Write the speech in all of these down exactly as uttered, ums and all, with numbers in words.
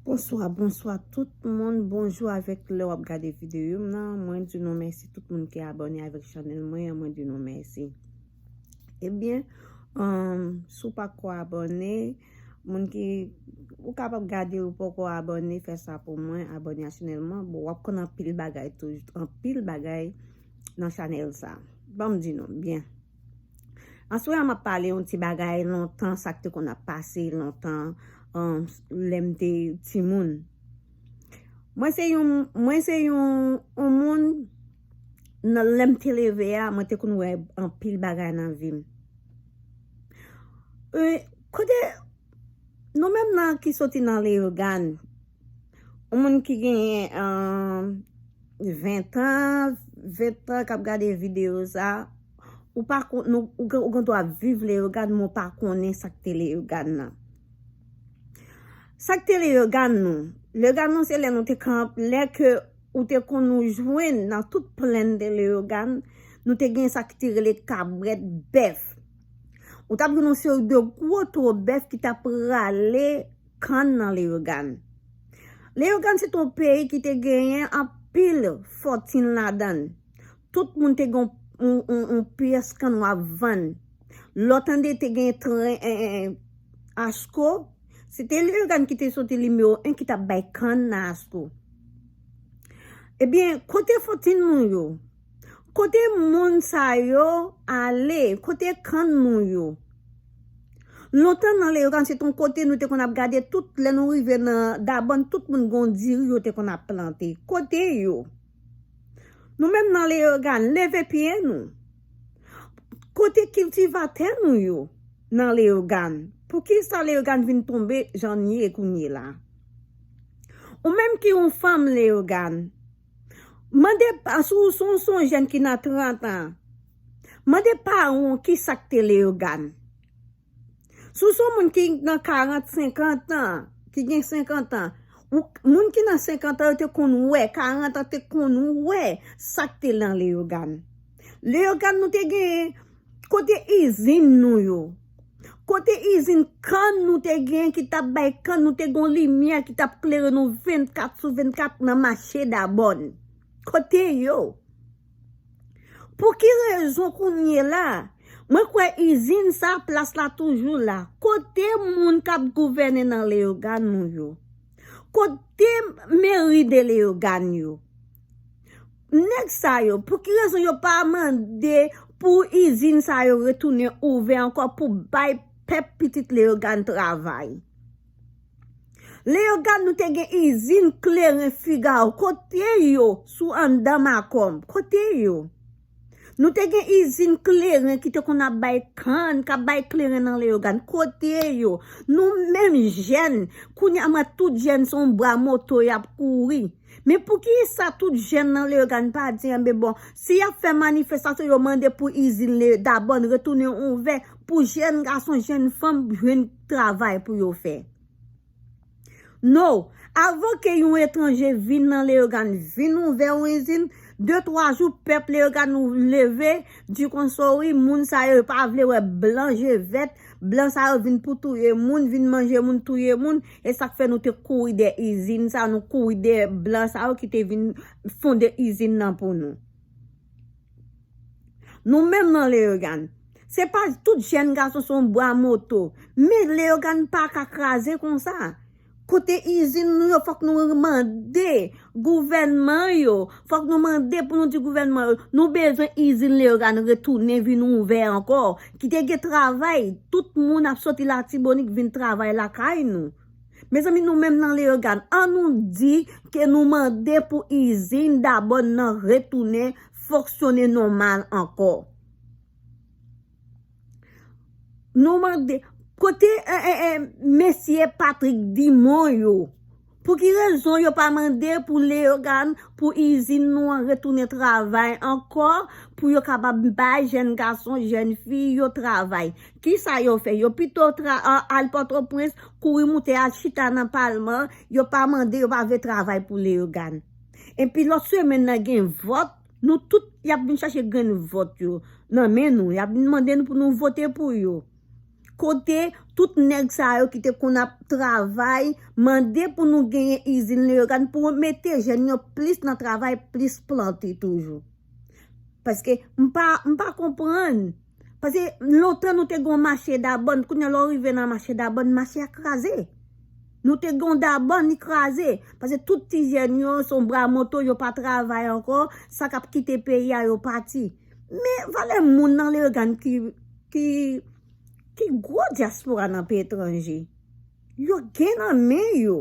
Bonswa, bonswa tout moun. Bonjou avèk lè w ap gade videyo m nan. Mwen di nou mèsi tout moun ki abòne avèk chanèl mwen an. Mwen di nou mèsi. Ebyen, um, si w pa ko abòne, moun ki ou kapab gade ou poko abòne, fè sa pou mwen, abòne a chanèl mwen. Bon, w ap konn anpil bagay toujou, anpil bagay nan chanèl sa. Ban m di nou, byen. Aswè a m ap pale yon ti bagay lontan, sa k te konn ap pase lontan, um, lè m te timoun. Mwen se yon, mwen se yon, yon moun, nan, lè m te leve a, mwen te konn wè anpil bagay nan vi m. E, kote, nou menm nan ki soti nan Leyogàn, yon moun ki genyen, um, ven tan, ven tan k ap gade videyo sa, ou pa kon, nou, ou gen, ou gen dwa viv Leyogàn, men ou pa konnen sa k te Leyogàn nan. Sa k te Leyogàn nou? Leyogàn nou se lè nou te kanpe, lè ke ou te konn nou jwenn nan tout plèn de Leyogàn, nou te gen sa ki te rele kabrèt, bèf. Ou t ap jwenn yon seri de gwo two bèf ki t ap rale kann nan Leyogàn. Leyogàn se te yon peyi ki te genyen anpil fòtin ladan l. Tout moun te gen yon, yon, yon, yon pyès kann w ap vann. Lè w tande te gen tren, en, en, en, Asko, se te Leyogàn ki te soti nimewo en ki t ap bay kann nan Asko. Ebyen, kote fòtin nou yo? Kote moun sa yo ale? Kote kann nou yo? Lontan nan Leyogàn, se te yon kote nou te konn ap gade tout, lè nou rive nan Dabòn, tout moun gen yon diri yo te konn ap plante. Kote yo? Nou menm nan Leyogàn, leve pye nou. Kote kiltivatè nou yo nan Leyogàn? Poukisa Leyogàn vin tonbe jan l ye kounye la? Ou menm ki yon fanm Leyogàn, mande pa, si w se yon, se yon jèn ki nan trant an, mande paran w ki sa k te Leyogàn. Si w se yon moun ki nan karant, senkant an, ki gen senkant an, ou, moun ki nan senkant an, yo te konn wè, karant an te konn wè sa k te nan Leyogàn. Leyogàn nou te gen kote izin nou yo. Kote izin kann nou te gen ki t ap bay kann, nou te gen yon limyè ki t ap klere nou vennkat sou vennkat nan mache Dabòn. Kote yo? Pou ki rezon kounye la? Mwen kwè izin sa, plas la toujou la. Kote moun k ap gouvène nan Leyogàn nou yo? Kote meri de Leyogàn yo? Nèg sa yo, pou ki rezon yo pa mande pou izin sa yo retounen ouvè ankò pou bay pèp pitit Leyogàn travay? Leyogàn nou te gen izin kleren Figawo. Kote yo? Sou anndan Makonb. Kote yo? Nou te gen izin kleren ki te konn ap bay kann, k ap bay kleren nan Leyogàn. Kote yo? Nou menm jèn, kounye a m wè tout jèn se yon bwa moto y ap kouri. Men poukisa tout jèn nan Leyogàn pa di, enben bon, si y ap fè manifestasyon, yo mande pou izin Dabòn retounen ouvè, pou jèn gason, jèn fanm jwenn travay pou yo fè? No. Avan ke yon etranje vin nan Leyogàn, vin ouvè yon izin, de twa jou, pèp Leyogàn leve, di konsa wi, moun sa yo pa vle wè blan je vèt, blan sa yo vin pou touye moun, vin manje moun, touye moun, e sa k fè nou te kouri dèyè izin sa, nou kouri dèyè blan sa yo ki te vin fonde izin nan pou nou. Nou menm nan Leyogàn, se pa tout jèn gason se yon bwa moto. Men Leyogàn pa ka kraze konsa. Kote izin nou yo, fòk nou mande gouvènman yo, fòk nou mande pou nou di gouvènman yo, nou bezwen izin Leyogàn retounen vin ouvè ankò, ki te gen travay, tout moun ap soti Latibonit vin travay lakay nou. Mezanmi, nou menm nan Leyogàn, an nou di ke nou mande pou izin Dabòn nan retounen fonksyone nòmal ankò. Nou mande, kote, e, e, e, mesye Patrick Dumont yo? Pou ki rezon yo pa mande pou Leyogàn, pou izin nou an retounen travay ankò, pou yo kapab bay jèn gason, jèn fi yo travay? Kisa yo fè? Yo pito tra-, a-, al Pòtoprens, kouri moute al chita nan palman, yo pa mande, yo pa vle travay pou Leyogàn. Epi lòt semèn nan gen vòt, nou tout, y ap vin chache grenn vòt yo nan men nou, y ap vin mande nou pou nou vote pou yo. kote tout nèg sa yo ki te konn ap travay, mande pou nou genyen izin Leyogàn pou mete jèn yo plis nan travay, plis plante toujou. Paske m pa, m pa konprann. Paske lontan nou te gen yon mache Dabòn, kounye a lè w rive nan mache Dabòn, mache a kraze. Nou te gen yon Dabòn, li kraze. Paske tout ti jèn yo, se yon bra moto, yo pa travay ankò, sa k ap kite peyi a, yo pati. Men valè moun nan Leyogàn ki, ki, ki gwo dyaspora nan peyi etranje. Yo gen nan men yo.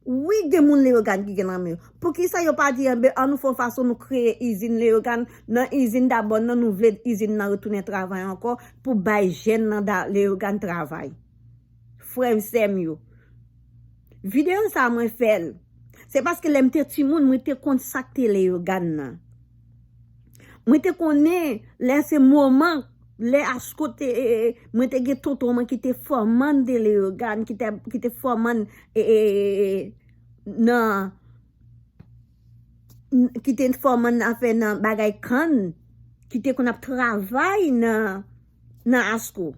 Wi, gen moun Leyogàn ki gen nan men yo. Poukisa yo pa di, enben, an nou fè yon fason nou kreye izin Leyogàn, nan izin Dabòn nan, nou vle izin nan retounen travay ankò pou bay jèn nan da, Leyogàn travay. Frè m, sè m yo. Videyo sa mwen fè l. Se paske lè m te timoun, mwen te konn sa k te Leyogàn nan. Mwen te konnen lè se moman, lè Asko te, e, e, mwen te gen tonton mwen ki te fòmann de Leyogàn, ki te, ki te fòmann, e, e, e, e, nan, n- ki te fòmann afè nan bagay kann, ki te konn ap travay nan, nan Asko.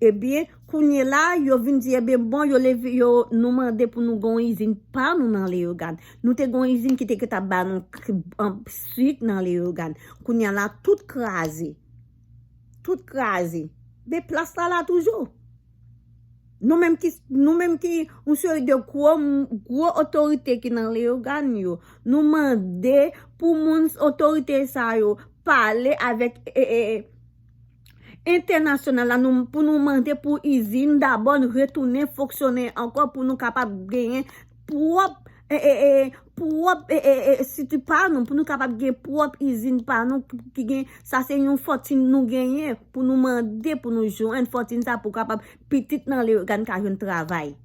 Ebyen, kounye la, yo vin di, ebyen, bon, yo leve, yo, nou mande pou nou gen yon izin pa nou nan Leyogàn. Nou te gen yon izin ki te, ki t ap ba nou k- an- sik nan Leyogàn. Kounye la, tout kraze. Tout kraze. Men plas la la toujou. Nou menm ki, nou menm ki yon seri de gwo, gwo otorite ki nan Leyogàn yo, nou mande pou moun otorite sa yo pale avèk, e, e, e, entènasyonal la, nou, pou nou mande pou izin Dabòn retounen fonksyone ankò, pou nou kapab genyen pwòp, e, e, e, pwòp, e, e, e, siti pa nou, pou nou kapab gen pwòp izin pa nou ki, ki gen, sa se yon fòtin nou genyen pou nou mande, pou nou jwenn fòtin sa pou kapab pitit nan Leyogàn ka jwenn travay.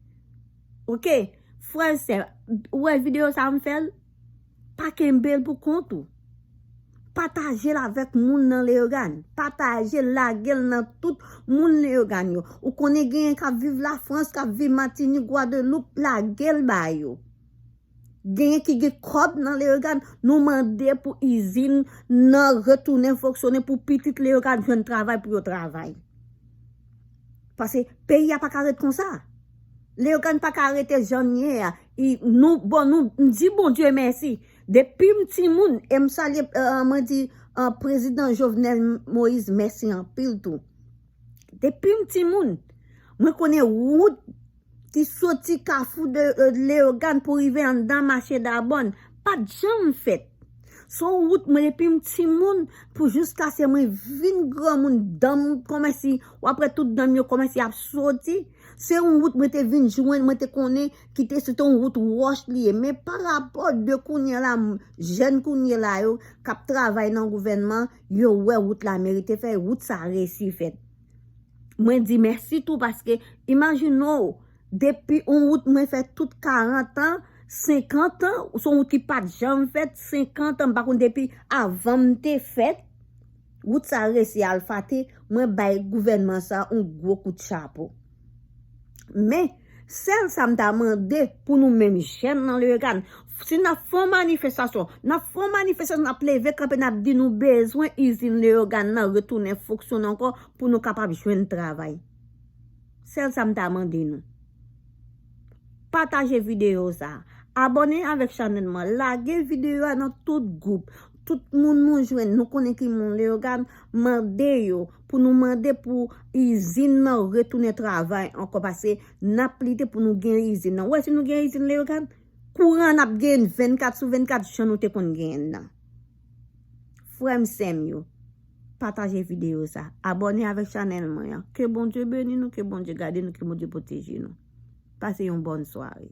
Oke, frè, sè, ou wè videyo sa m fè l? Pa kenbe l pou kont ou. Pataje l avèk moun nan Leyogàn. Pataje l, lage l nan tout moun Leyogàn yo. Ou konnen genyen k ap viv Lafrans, k ap viv Matinik, Gwadloup, lage l ba yo. Genyen ki gen kòb nan Leyogàn, nou mande pou izin nan retounen fonksyone pou pitit Leyogàn jwenn travay pou yo travay. Paske peyi a pa ka ret konsa. Leyogàn pa ka rete jan l ye a. I- nou, bon, nou, m di Bondye mèsi. Depi m timoun, e m salye, e, mwen di, e, prezidan Jovenel Moïse mèsi anpil tou. Depi m timoun, mwen konnen wout ki soti Kafou de, e, Leyogàn pou rive anndan mache Dabòn, pa t janm fèt. Se yon wout mwen depi m timoun pou jiskaske mwen vin granmoun, dan m kòmanse, w ap wè tout dan m yo kòmanse ap soti. Se yon wout mwen te vin jwenn, mwen te konnen ki te, se te yon wout wòch li ye. Men pa rapò de kounye a la, m- jèn kounye a la yo k ap travay nan gouvènman, yo wè wout la merite fè, wout sa resi fèt. Mwen di mèsi tou paske imajine w, depi yon wout mwen fè tout karant an, senkant an, se yon wout ki pa t janm fèt, senkant an, m pa konn depi avan m te fèt, wout sa resi al fate, mwen bay gouvènman sa yon gwo kout chapo. Men, sèl sa m ta mande pou nou menm jèn nan Leyogàn, si n ap fè yon manifestasyon, n ap fè yon manifestasyon, n ap leve kanpe, n ap di nou bezwen izin Leyogàn nan retounen fonksyone ankò pou nou kapab jwenn travay. Sèl sa m ta mande nou. Pataje videyo sa. Abòne avèk chanèl mwen. Lage videyo a nan tout gwoup. Tout moun nou jwenn, nou konnen ki moun Leyogàn, mande yo pou nou mande pou izin nan retounen travay ankò, paske n ap lite pou nou gen izin nan. Ou wè, si nou gen izin Leyogàn, kouran n ap gen vennkat sou vennkat jan nou te konn genyen nan. Frè m, sè m yo, pataje videyo sa. Abòne avèk chanèl mwen an. Ke Bondye beni nou, ke Bondye gade nou, ke Bondye pwoteje nou. Pase yon bòn sware.